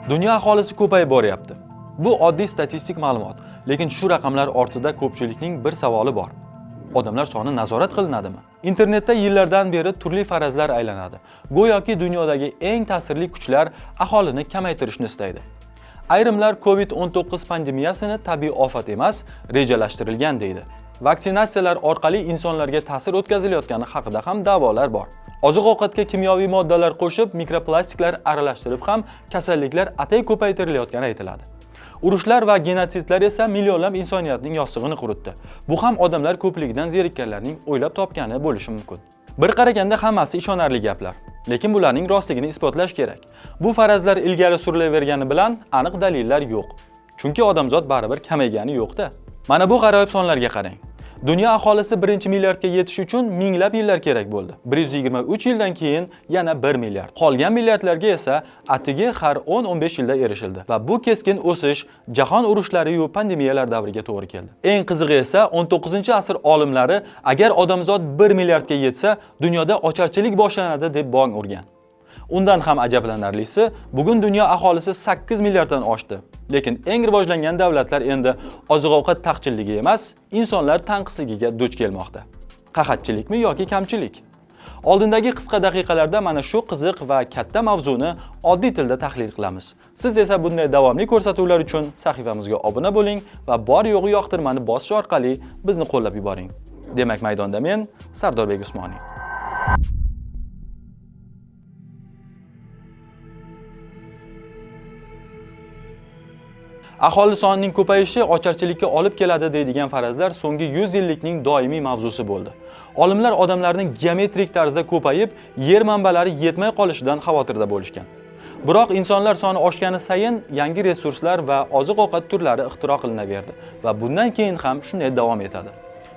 Dunyo aholisi ko'payib boryapti. Bu oddiy statistik ma'lumot, lekin shu raqamlar ortida ko'pchilikning bir savoli bor. Odamlar soni nazorat qilinadimi? Internetda yillardan beri turli farazlar aylanadi. Go'yoki dunyodagi eng ta'sirli kuchlar aholini kamaytirishni istaydi. Ayrimlar COVID-19 pandemiyasini tabiiy ofat emas, rejalashtirilgan deydi. Vaksinatsiyalar orqali insonlarga ta'sir o'tkazilayotgani haqida ham da'volar bor. Oziq-ovqatga kimyoviy moddalar qo'shib, mikroplastiklar aralashtirib ham kasalliklar atay ko'paytirilayotgani aytiladi. Urushlar va genotsidlar esa millionlab insoniyatning yostig'ini quritdi. Bu ham odamlar ko'pligidan zerikkanlarning o'ylab topgani bo'lishi mumkin. Bir qaraganda hammasi ishonarli gaplar, lekin bularning rostligini isbotlash kerak. Bu farazlar ilgari surilavergani bilan aniq dalillar yo'q. Chunki odamzod baribir kamaygani yo'q-da. Mana bu g'aroyib sonlarga qarang. Dunyo aholisi 1 milliardga yetish uchun minglab yillar kerak bo'ldi. 123 yildan keyin yana 1 milliard. Qolgan milliardlarga esa atigi har 10-15 yilda erishildi va bu keskin o'sish jahon urushlari yu pandemiyalar davriga to'g'ri keldi. Eng qizig'i esa 19-asr olimlari agar odamzod 1 milliardga yetsa, dunyoda ocharchilik boshlanadi deb bong urgan. Undan ham ajablanarlisi, bugun dunyo aholisi 8 milliarddan oshdi. Lekin eng rivojlangan davlatlar endi oziq-ovqat taqchilligi emas, insonlar tanqisligiga duch kelmoqda. Qahatchilikmi yoki kamchilik? Oldindagi qisqa daqiqalarda mana shu qiziq va katta mavzuni oddiy tilda tahlil qilamiz. Siz esa bunday davomli ko'rsatuvlar uchun sahifamizga obuna bo'ling va bor yo'g'i yoqtirmani bosish orqali bizni qo'llab yuboring. Demak, maydonda men Sardorbek Usmoniy. Aholi sonining ko'payishi ocharchilikka olib keladi deydigan farazlar so'nggi 100 yillikning doimiy mavzusi bo'ldi. Olimlar odamlarning geometrik tarzda ko'payib, yer manbalari yetmay qolishidan xavotirda bo'lishgan. Biroq insonlar soni oshgani sayin yangi resurslar va oziq-ovqat turlari ixtiro qilinaverdi va bundan keyin ham shunday davom etadi.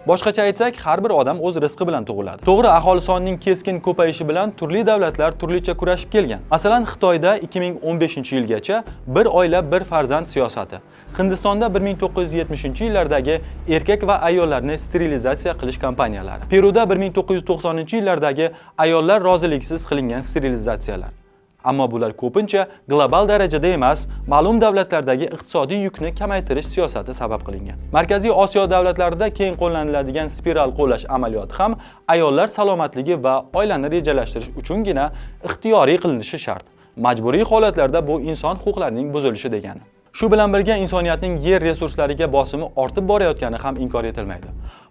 Boshqacha aytsak, har bir odam o'z rizqi bilan tug'iladi. To'g'ri, aholi sonining keskin ko'payishi bilan turli davlatlar turlicha kurashib kelgan. Masalan, Xitoyda 2015-yilgacha bir oila bir farzand siyosati. Hindistonda 1970-yillardagi erkak va ayollarni sterilizatsiya qilish kampaniyalari. Peruda 1990-yillardagi ayollar roziliksiz qilingan sterilizatsiyalar. Ammo bular ko'pincha global darajada emas, ma'lum davlatlardagi iqtisodiy yukni kamaytirish siyosati sabab qilingan. Markaziy Osiyo davlatlarida keng qo'llaniladigan spiral qo'llash amaliyoti ham ayollar salomatligi va oilani rejalashtirish uchungina ixtiyoriy qilinishi shart. Majburiy holatlarda bu inson huquqlarining buzilishi degani. Shu bilan birga insoniyatning yer resurslariga bosimi ortib borayotgani ham inkor etilmaydi.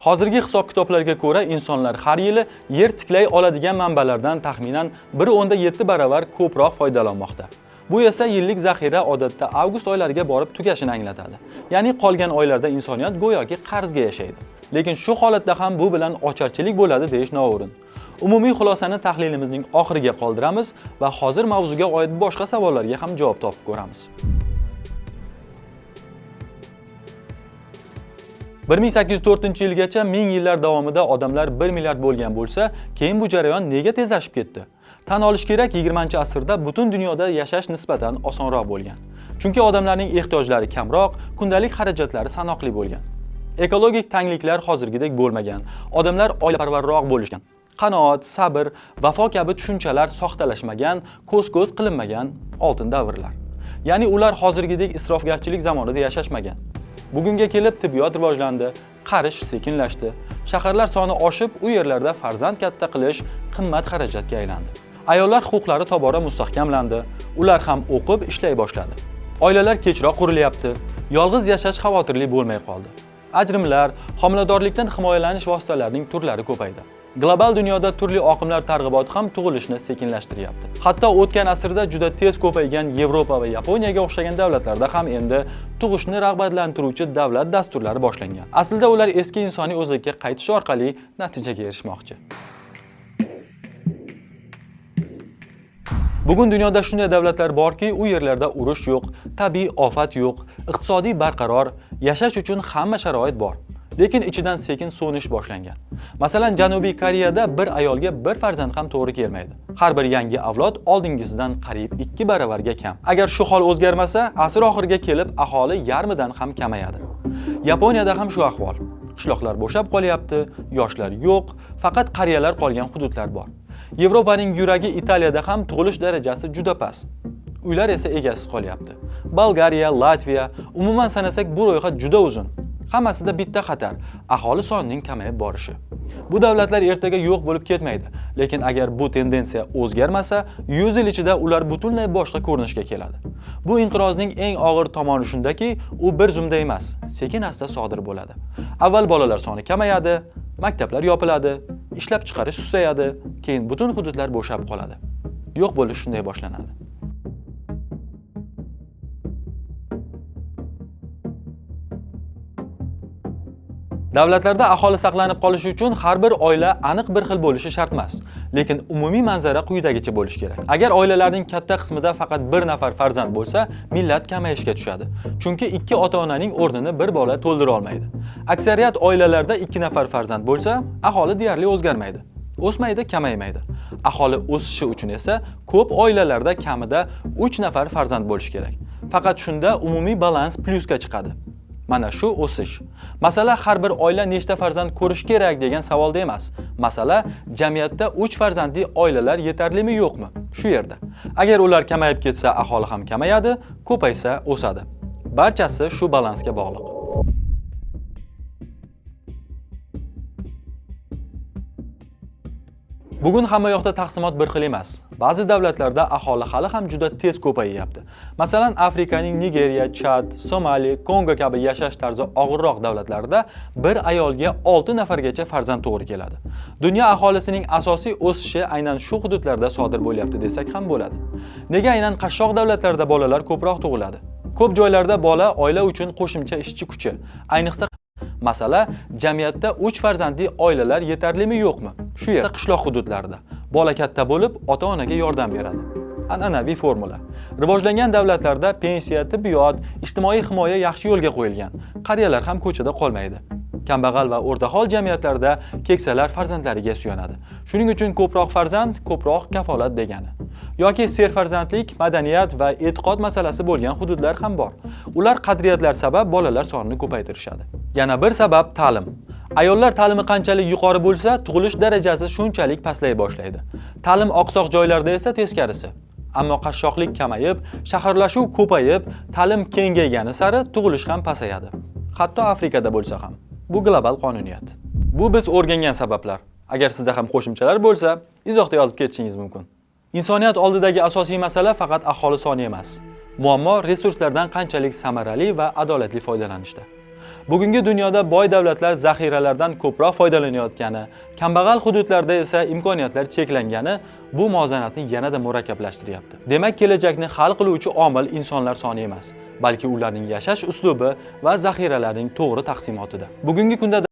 Hozirgi hisob-kitoblarga ko'ra insonlar har yili yer tiklay oladigan manbalardan taxminan 1.7 baravar ko'proq foydalanmoqda. Bu esa yillik zaxira odatda avgust oylariga borib tugashini anglatadi. Ya'ni qolgan oylarda insoniyat go'yoki qarzga yashaydi. Lekin shu holatda ham bu bilan ocharchilik bo'ladi deyish noo'rin. Umumiy xulosani tahlilimizning oxiriga qoldiramiz va hozir mavzuga oid boshqa savollarga ham javob topib ko'ramiz. 1804-yilgacha ming yillar davomida odamlar 1 milliard bo'lgan bo'lsa, keyin bu jarayon nega tezlashib ketdi? Tan olish kerak, 20-asrda butun dunyoda yashash nisbatan osonroq bo'lgan. Chunki odamlarning ehtiyojlari kamroq, kundalik xarajatlari sanoqli bo'lgan. Ekologik tangliklar hozirgidek bo'lmagan. Odamlar oilaparvarroq bo'lishgan. Qanoat, sabr, vafo kabi tushunchalar soxtalashmagan, ko'z-ko'z qilinmagan oltin davrlar. Ya'ni ular hozirgidek isrofgarchilik zamonida yashashmagan. Bugunga kelib tibbiyot rivojlandi, qarish sekinlashdi. Shaharlar soni oshib, u yerlarda farzand katta qilish qimmat xarajatga aylandi. Ayollar huquqlari tobora mustahkamlandi. Ular ham o'qib, ishlay boshladi. Oilalar kechroq qurilyapti. Yolg'iz yashash xavotirli bo'lmay qoldi. Ajrimlar, homiladorlikdan himoyalanish vositalarining turlari ko'paydi. Global dunyoda turli oqimlar targ'iboti ham tug'ilishni sekinlashtiryapti. Hatto o'tgan asrda juda tez ko'paygan Yevropa va Yaponiyaga o'xshagan davlatlarda ham endi tug'ishni rag'batlantiruvchi davlat dasturlari boshlangan. Aslida ular eski insoniy o'zlikka qaytish orqali natijaga erishmoqchi. Bugun dunyoda shunday davlatlar borki, u yerlarda urush yo'q, tabiiy ofat yo'q, iqtisodiy barqaror, yashash uchun hamma sharoit bor. Lekin ichidan sekin so'nish boshlangan. Masalan, Janubiy Koreyada bir ayolga bir farzand ham to'g'ri kelmaydi. Har bir yangi avlod oldingisidan qariyb 2 baravarga kam. Agar shu hol o'zgarmasa, asr oxiriga kelib aholi yarmidan ham kamayadi. Yaponiyada ham shu ahvol. Qishloqlar bo'shab qolyapti, yoshlar yo'q, faqat qariyalar qolgan hududlar bor. Yevropaning yuragi Italiyada ham tug'ilish darajasi juda past. Uylar esa egasiz qolyapti. Bolgariya, Latviya, umuman sanasak bu ro'yxat juda uzun. Hammasida bitta xatar: aholi sonining kamayib borishi. Bu davlatlar ertaga yo'q bo'lib ketmaydi, lekin agar bu tendensiya o'zgarmasa, 100 yil ichida ular butunlay boshqa ko'rinishga keladi. Bu inqirozning eng og'ir tomoni shundaki, u bir zumda emas, sekin-asta sodir bo'ladi. Avval bolalar soni kamayadi, maktablar yopiladi, ishlab chiqarish susayadi, keyin butun hududlar bo'shab qoladi. Yo'q bo'lish shunday boshlanadi. Davlatlarda aholi saqlanib qolishi uchun har bir oila aniq bir xil bo'lishi shart emas, lekin umumiy manzara quyidagicha bo'lishi kerak. Agar oilalarning katta qismida faqat bir nafar farzand bo'lsa, millat kamayishga tushadi. Chunki ikki ota-onaning o'rnini bir bola to'ldira olmaydi. Aksariyat oilalarda 2 nafar farzand bo'lsa, aholi deyarli o'zgarmaydi. O'smaydi, kamaymaydi. Aholi o'sishi uchun esa ko'p oilalarda kamida 3 nafar farzand bo'lishi kerak. Faqat shunda umumiy balans plyusga chiqadi. Mana shu o'sish. Masala har bir oila nechta farzand ko'rish kerak degan savolda emas. Masala jamiyatda 3 farzandli oilalar yetarlimi yo'qmi? Shu yerda. Agar ular kamayib ketsa, aholi ham kamayadi, ko'paysa o'sadi. Barchasi shu balansga bog'liq. Bugun hamma yoqda taqsimot bir xil emas. Ba'zi davlatlarda aholi hali ham juda tez ko'payyapti. Masalan, Afrikaning Nigeriya, Chad, Somali, Kongo kabi yashash tarzi og'irroq davlatlarida bir ayolga 6 nafargacha farzand to'g'ri keladi. Dunyo aholisining asosiy o'sishi aynan shu hududlarda sodir bo'lyapti desak ham bo'ladi. Nega aynan qashshoq davlatlarda bolalar ko'proq tug'iladi? Ko'p joylarda bola oila uchun qo'shimcha ishchi kuchi, ayniqsa masala jamiyatda 3 farzandli oilalar yetarlimi yo'qmi? Shu yerda qishloq hududlarida bola katta bo'lib ota-onaga yordam beradi. An'anaviy formula. Rivojlangan davlatlarda pensiya, tibbiyot, ijtimoiy himoya yaxshi yo'lga qo'yilgan. Qariyalar ham ko'chada qolmaydi. Kambag'al va o'rtahol jamiyatlarda keksalar farzandlariga suyanadi. Shuning uchun ko'proq farzand, ko'proq kafolat degani. Yoki serfarzandlik, madaniyat va e'tiqod masalasi bo'lgan hududlar ham bor. Ular qadriyatlar sabab bolalar sonini ko'paytirishadi. Yana bir sabab ta'lim. Ayollar ta'limi qanchalik yuqori bo'lsa, tug'ilish darajasi shunchalik pastlay boshlaydi. Ta'lim oqsoq joylarda esa teskarisi. Ammo qashshoqlik kamayib, shaharlashuv ko'payib, ta'lim kengaygani sari tug'ilish ham pasayadi. Hatto Afrikada bo'lsa ham. Bu global qonuniyat. Bu biz o'rgangan sabablar. Agar sizda ham qo'shimchalar bo'lsa, izohda yozib ketishingiz mumkin. Insoniyat oldidagi asosiy masala faqat aholi soni emas. Muammo resurslardan qanchalik samarali va adolatli foydalanishda. Bugungi dunyoda boy davlatlar zaxiralardan ko'proq foydalanayotgani, kambag'al hududlarda esa imkoniyatlar cheklangani bu muvozanatni yanada murakkablashtiryapti. Demak, kelajakni hal qiluvchi omil insonlar soni emas, balki ularning yashash uslubi va zaxiralarning to'g'ri taqsimotida. Bugungi kunda